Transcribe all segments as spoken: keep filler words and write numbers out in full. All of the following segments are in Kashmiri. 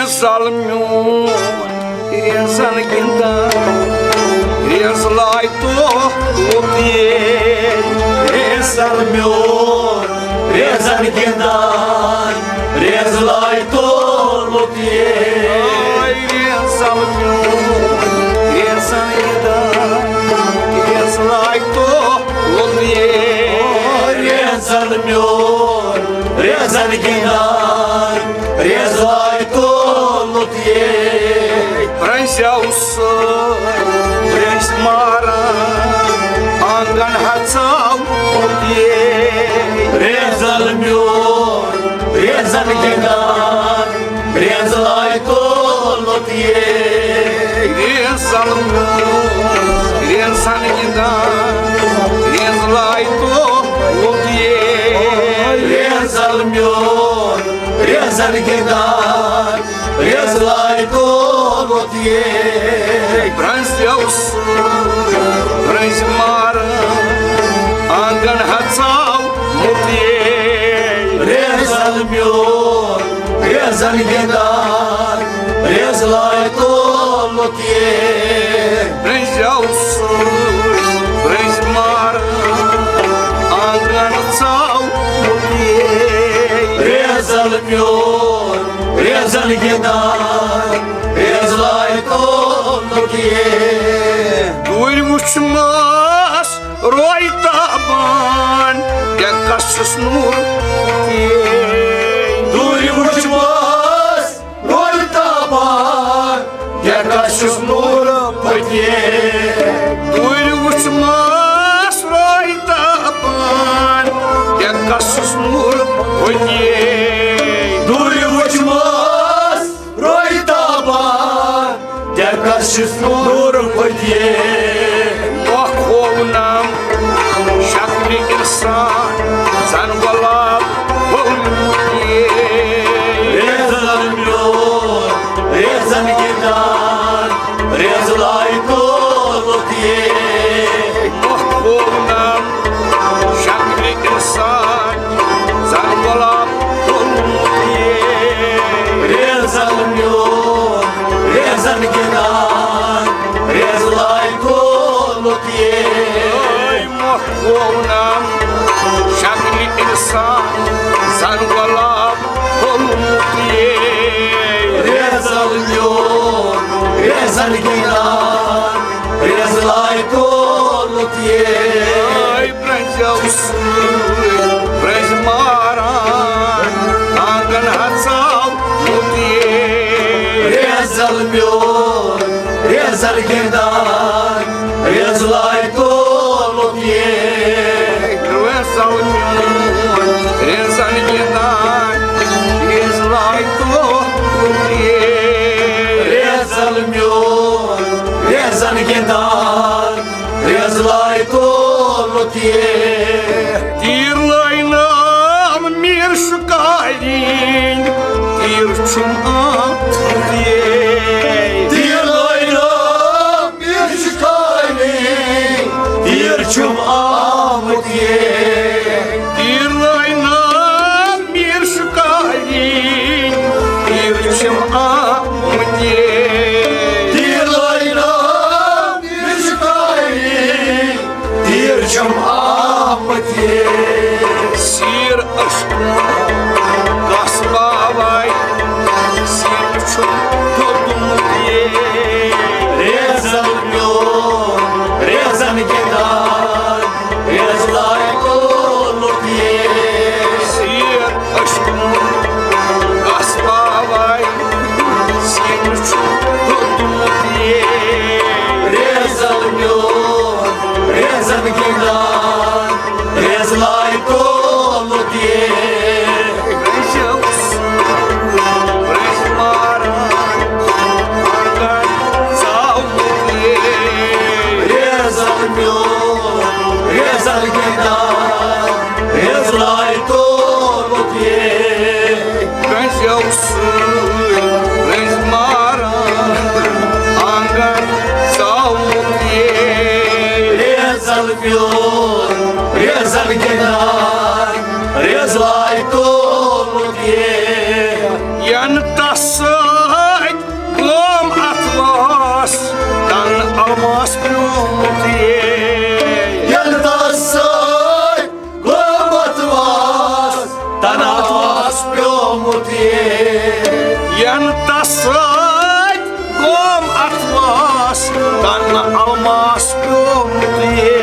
زل میون ریزن گِنٛدان، ریز لاے توٚلُت یے۔ ریزن میون ریزن گِنٛدان، ریز لاے توٚلُت یے۔ ریزن میون ریزن گِنٛدان، ریز لاے توٚلُت یے۔ ریزن میون ریزن گِنٛدان، ریز لاے توٚلُت یے۔ برٛنٛزیو سۭتۍ برٛنٛزۍ ماران، آنٛگن ہژاوُت یے۔ ریزن میون ریزن گِنٛدان، ریز لاے توٚلُت یے۔ ریزن میون ریزن گِنٛدان، ریز لاے توٚلُت یے۔ ریزن میون ریزن گِنٛدان، ریز لاے توٚلُت یے۔ برٛنٛزیو سۭتۍ برٛنٛزۍ ماران، آنٛگن ہژاوُت یے۔ ریزن میون ریزن گِنٛدان، ریز لاے توٚلُت یے۔ برٛنٛزیو سۭتۍ برٛنٛزۍ ماران، آنٛگن ژاوُت یے۔ ریزن میون ریزن گِنٛدان، ریز لاے توٚلُت یے۔ دوٗرِ وُچھمس روے تابان، ڈٮ۪کس چھُس نوٗر پھوٚتُے۔ دوٗرِ وُچھمس روے تابان، ڈٮ۪کس چھُس نوٗر پھوٚتُے۔ دوٗرِ وُچھمس روے تابان، ڈٮ۪کس چھُس نوٗر پھوٚتُے۔ دوٗرِ وُچھمس روے تابان، ڈٮ۪کس چھُس نوٗر پھوٚتُے۔ مۄکھ ہوونم شکلہِ انسان، زن گۄلاب پھوٚلمُت یے۔ ریزن میون ریزن گِنٛدان، ریز لاے توٚلُت یے۔ مۄکھ ہوونم شکلہِ انسان، زن گۄلاب پھوٚلمُت یے۔ ریزن میون ریزن گِنٛدان، ریز لاے توٚلُت یے۔ مۄکھ ہوونم شکلہِ انسان، زن گۄلاب پھوٚلمُت یے۔ ریزن میون ریزن گِنٛدان، ریز لاے توٚلُت یے۔ برٛنٛزیو سۭتۍ برٛنٛزۍ ماران، آنٛگن ہژاوُت یے۔ ریزن میون ریزن گِنٛدان، ریز لاے توٚلُت یے۔ ریزن میون ریزن گِنٛدان، ریز لاے توٚلُت یے۔ ریزن میون ریزن گِنٛدان، ریز لاے توٚلُت یے۔ تیٖر لٲینام میٖر شُکارِنۍ، تیٖر چھُم آمُت یے۔ تیٖر لٲینام میٖر شُکارِنۍ، تیٖر چھُم آمُت یے۔ تیٖر لٲینام میٖر شُکارِنۍ، تیٖر چھُم آمُت یے۔ تیٖر لٲینام میٖر شُکارِنۍ، تیٖر چھُم آمُت یے۔ سیٖر ٲسکُن گس باوے، سیٖر چھُم دوٚدمُت یے۔ ریزن میون ریزن گِنٛدان، ریز لاے توٚلُت یے۔ سیٖر ٲسکُن گس باوے، سیٖر چھُم دوٚدمُت یے۔ ریزن میون ریزن گِنٛدان، ریز لاے توٚلُت یے۔ برٛنٛزیو سۭتۍ برٛنٛزۍ ماران، آنٛگن ژاوُت یے۔ ریزن میون ریزن گِنٛدان، ریز لاے توٚلُت یے۔ برٛنٛزیو سۭتۍ برٛنٛزۍ ماران، آنٛگن ژاوُت یے۔ ریزن میون ریزن گِنٛدان، ریز لاے توٚلُت یے۔ ینہٕ تس ین تس سۭتۍ قوم اطلس تن الماس پیومت یے۔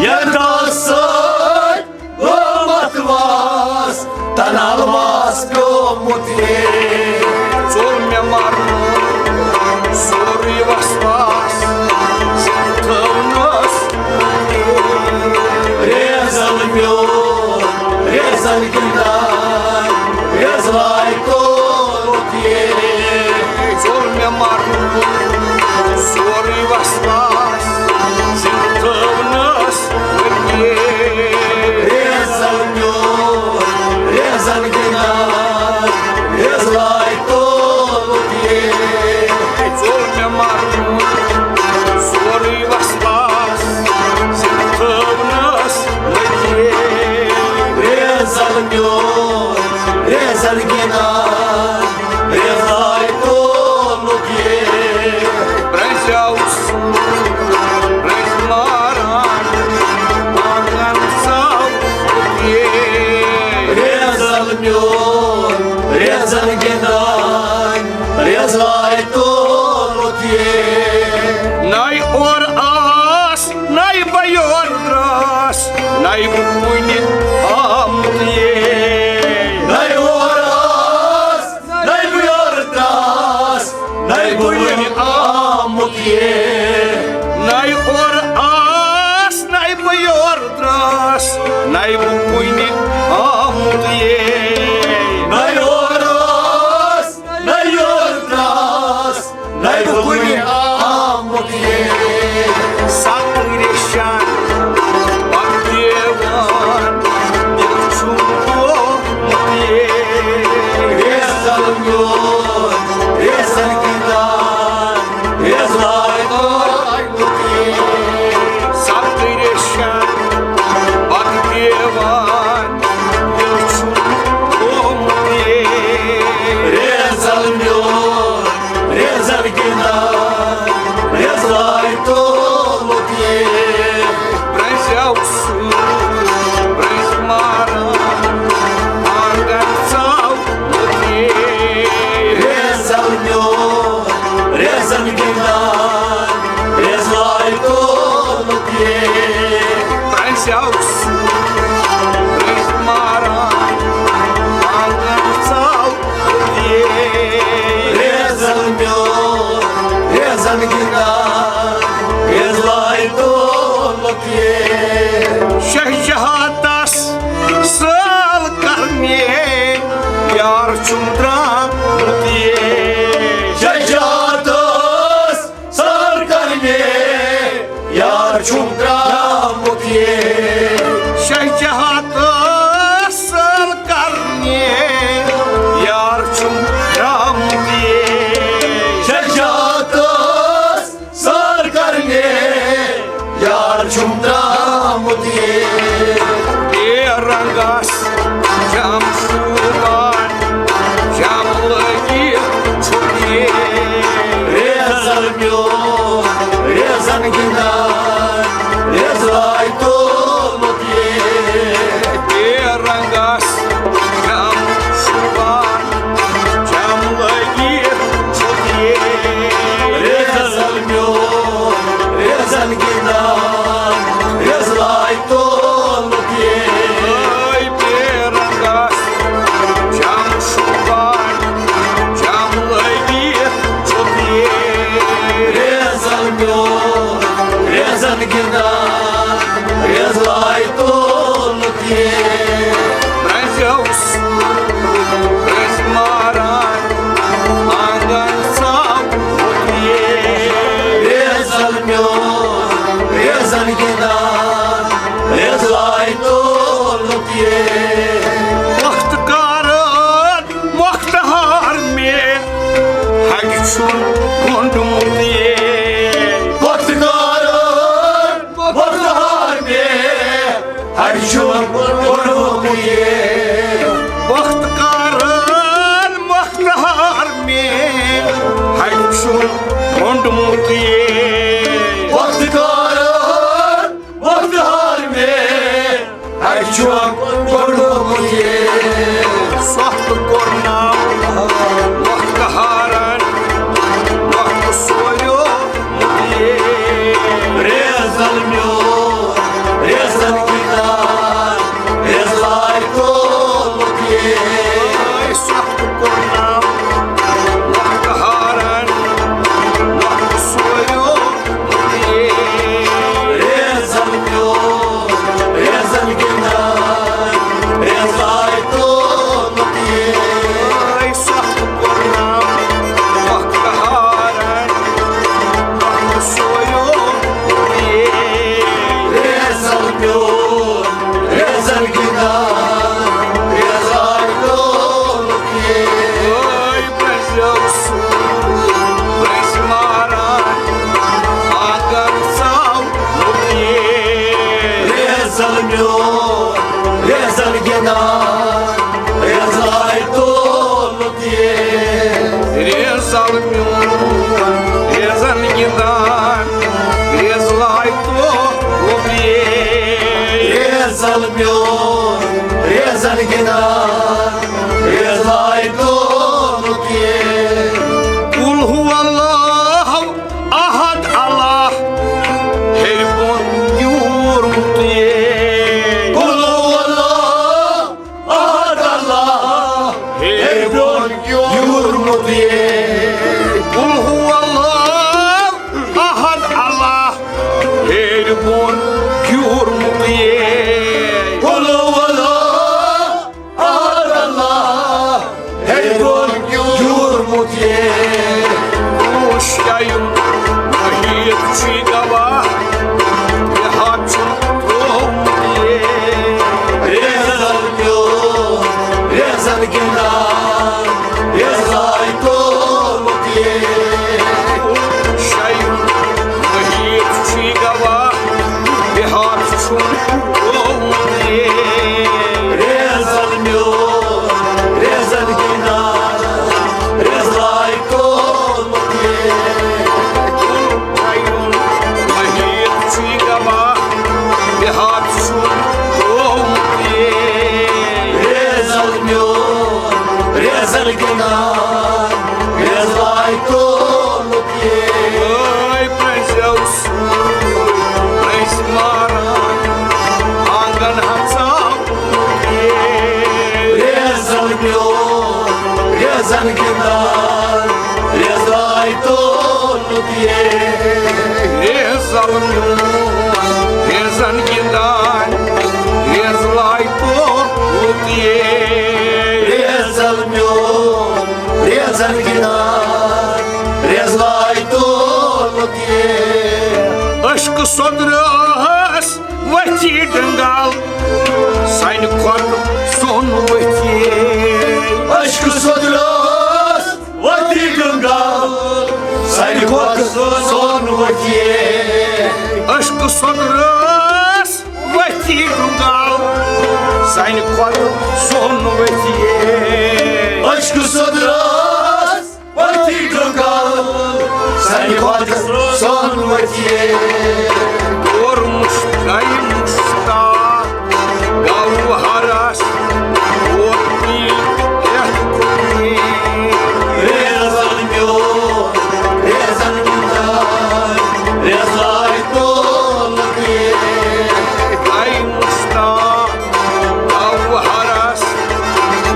ین تس سۭتۍ قوم اطلس تن الماس پیومت یے۔ ژوٚل مےٚ مرُن سورُے وسواس، زِندٕ تھٲونس ریزن میون، ریزن گِنٛدان، ریزلاے کوٚرمُت یے۔ ژوٚل مےٚ مرُن سورُے وسواس، زِندٕ تھٲونس ریزن میون، ریزن گِنٛدان، ریزلاے توٚلُکھ یے۔ ژوٚل مےٚ مرُن سورُے وسواس، زِندٕ تھٲونس یے۔ ریزن میون، ریزن گِنٛدان، ریزلاے توٚلُکھ یے۔ برٛنٛزیو سُہ، برٛنٛزۍ ماران، آنٛگن ژاوُکھ یے۔ ریزن میون، ریزن گِنٛدان، ریزلاے توٚلُکھ یے۔ نَے اورٕ آس، نَے بہٕ یورٕ درٛاس، نَے بہٕ کُنہِ آمُت یے۔ نَے اورٕ آس، نَے بہٕ یورٕ درٛاس، نَے بہٕ وُنہِ آمُت یے۔ نَے اورٕ آس، نَے بہٕ یورٕ درٛاس، نَے بہٕ کُنہِ آمُت یے۔ نَے اورٕ آس، نَے یورٕ درٛاس، نَے بہٕ کُنہِ آمُت یے۔ ستہٕ ریشن پتہٕ دیوان، دِل چھُم گوٚمُت یے۔ ریزن میون، ریزن گِنٛدان، ریزلاے توٚلُکھ یے۔ ستہٕ ریشن پتہٕ دیوان، دِل چھُم گوٚمُت یے۔ ریزن میون، ریزن گِنٛدان، ریزلاے توٚلُکھ یے۔ برٛنٛزیو سُہ، برٛنٛزۍ ماران، آنٛگن ژاوُکھ یے۔ ریزن میون، ریزن گِنٛدان، ریزلاے توٚلُکھ یے۔ برٛنٛزیو سُہ، برٛنٛزۍ ماران، آنٛگن ژاو ریزن میون، ریزن گِنٛدان، ریزلاے توٚلُکھ یے۔ شہجہاتس سٲل کرنہِ یار چھُم درٛامُت یے۔ شہجہاتس سٲل کرنہِ یار چھُم درٛامُت یے۔ شہجہاتس سٲل کرنہِ یار چھُم درٛامُت یے۔ شہجہاتس سٲل کرنہِ یار چھُم درٛامُت یے۔ بے رنگس جام شوٗبان، جام لٲگِتھ چھُم یے۔ ریزن میون، ریزن گِنٛدان، ریزلاے توٚلُکھ یے۔ بے رنگس جام شوٗبان، جام لٲگِتھ چھُم یے۔ ریزن میون، ریزن گِنٛدان، ریزلاے توٚلُکھ یے۔ ٲے بے رنگس جام شوٗبان، جام لٲگِتھ چھُم یے۔ ریزن میون، ریزن گِنٛدان، ریزلاے توٚلُکھ یے۔ برٛنٛزیو سُہ، برٛنٛزۍ ماران، آنٛگن ژاوُکھ یے۔ ریزن میون، ریزن گِنٛدان، ریزلاے توٚلُکھ یے۔ وقت کارن، وقت ہار مےٚ، ہگہِ چھُم گوٚنٛڈمُت یے۔ وقت کارن، وقت ہار مےٚ، ہر چھُم گوٚنٛڈمُت یے۔ وقت کارن، وقت ہار مےٚ، ہر چھُم گوٚنٛڈمُت یے۔ وقت کارن، وقت ہار مےٚ، ہر چھُم گوٚنٛڈمُت یے۔ سۄتھ کوٚر نہ میون ریزن گِنٛدان، ریزلائے تولُت یے۔ ریزل میون ریزن گِنٛدان، ریزلائے تولُت یے۔ ریزل میون ریزن گِنٛدان، ریزلائے تولُت یے۔ قل هو الله احد، اللہ ہیٚرِ بۄن یوٗرمُت یے۔ قل هو الله احد، اللہ ہیٚرِ بۄن یوٗرمُت یے۔ قل هو الله احد، اللہ ہیٚرِ بۄن یوٗرمُت یے۔ قل هو الله احد، اللہ ہیٚرِ بۄن یوٗرمُت یے۔ وٕچھ کیٛاہ یِم محیط چھُے گواہ، یہِ حق چھُ ترٛوومُت یے۔ ریزن میون ریزن گِنٛدان، ریزلائے تولُت یے۔ وٕچھ کیٛاہ یِم محیط چھُے گواہ، یہِ حق چھُ ترٛوومُت یے۔ ریزن میون ریزن گِنٛدان، ریزلائے تولُت یے۔ وٕچھ کیٛاہ یِم محیط چھُے گواہ، یہِ حق چھُ ترٛوومُت یے۔ ریزن میون ریزن گِنٛدان، ریزلائے تولُت یے۔ اے پرٛنٛسیو سۭتۍ، پرٛنٛسۍ ماران، آنٛگن ہژاوُت یے۔ ریزن میون ریزن گِنٛدان، ریزلائے تولُت یے۔ ریزل میون ریزن گِنٛدان، ریزلائے تولُت یے۔ ریزل میون ریزن گِنٛدان، ریزلائے تولُت یے۔ عشقہٕ سۄدرس ؤتھی ڈنگل، سانہِ کھۄتہٕ سۄن ؤتھی۔ عشقہٕ سۄدرس ؤتھی ڈنگل، سانہِ کھۄتہٕ سۄن ؤتھی۔ عشقہٕ سۄدرس ؤتھی ڈنگل، سانہِ کھۄتہٕ سۄن ؤتھی۔ عشقہٕ سۄدرس ؤتھی ڈنگل، سانہِ کھۄتہٕ سۄن ؤتھی۔ کوٚر مُشتاق، گوٚو ہرس، ووت یہِ ہٮ۪تھ کُنی۔ ریزن میون، ریزن میون، ریزلائے تولُت یے۔ گوٚو مُشتاق، گوٚو ہرس،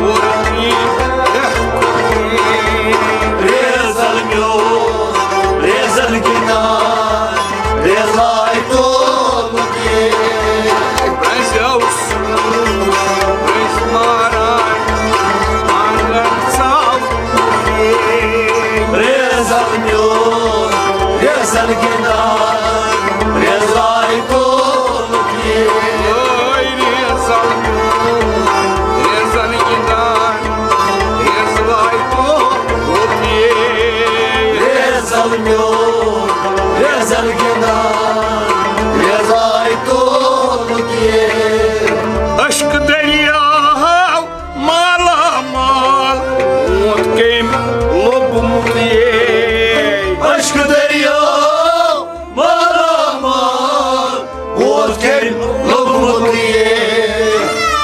ووت یہِ ہٮ۪تھ کُنی۔ ریزن میون، ریزن گِنٛدان، ریزلائے تولُت یے۔ پرٛنٛسیو سۭتۍ، پرٛنٛسۍ ماران، آنٛگن ژاو یے۔ ریزن میون، ریزن گِنٛدان، ریزلائے تولُت یے۔ اے ریزن میون، ریزن گِنٛدان، ریزلائے تولُت یے۔ ریزن میون، ریزن گِنٛدان، ریزلائے تولُت یے۔ عشقہٕ دٔریاو مالا مال، ووت کٔمۍ لوٚبمُت یے۔ عشقہٕ دٔریاو مالا مال، ووت کٔمۍ لوٚبمُت یے۔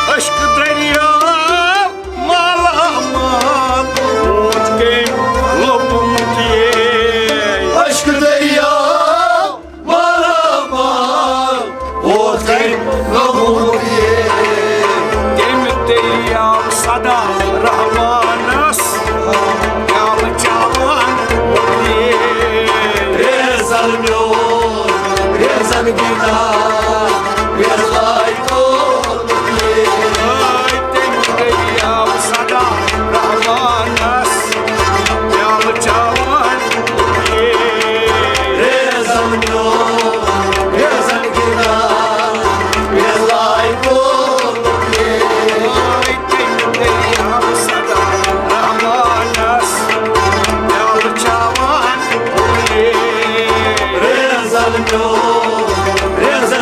عشقہٕ دٔریاو مالا مال، ووت کٔمۍ لوٚبمُت یے۔ عشقہٕ دٔریاو مالا مال، ووت کٔمۍ لوٚبمُت یے۔ تٔمۍ دٔریاو صدا رحمانس، پیالہٕ چاوان یے۔ ریزن میون، ریزن گِنٛدان، ریزلائے تولُت یے۔ اے تٔمۍ دٔریاو صدا رحمانس، پیالہٕ چاوان یے۔ ریزن میون، ریزن گِنٛدان، ریزلائے تولُت یے۔ اے تٔمۍ دٔریاو صدا رحمانس، پیالہٕ چاوان یے۔ ریزن میون، ریزن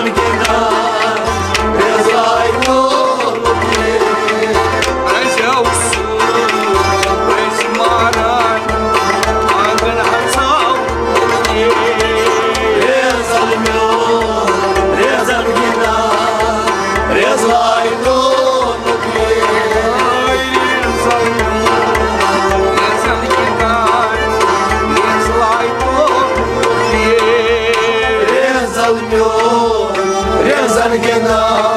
میون رینزن گِنٛدان۔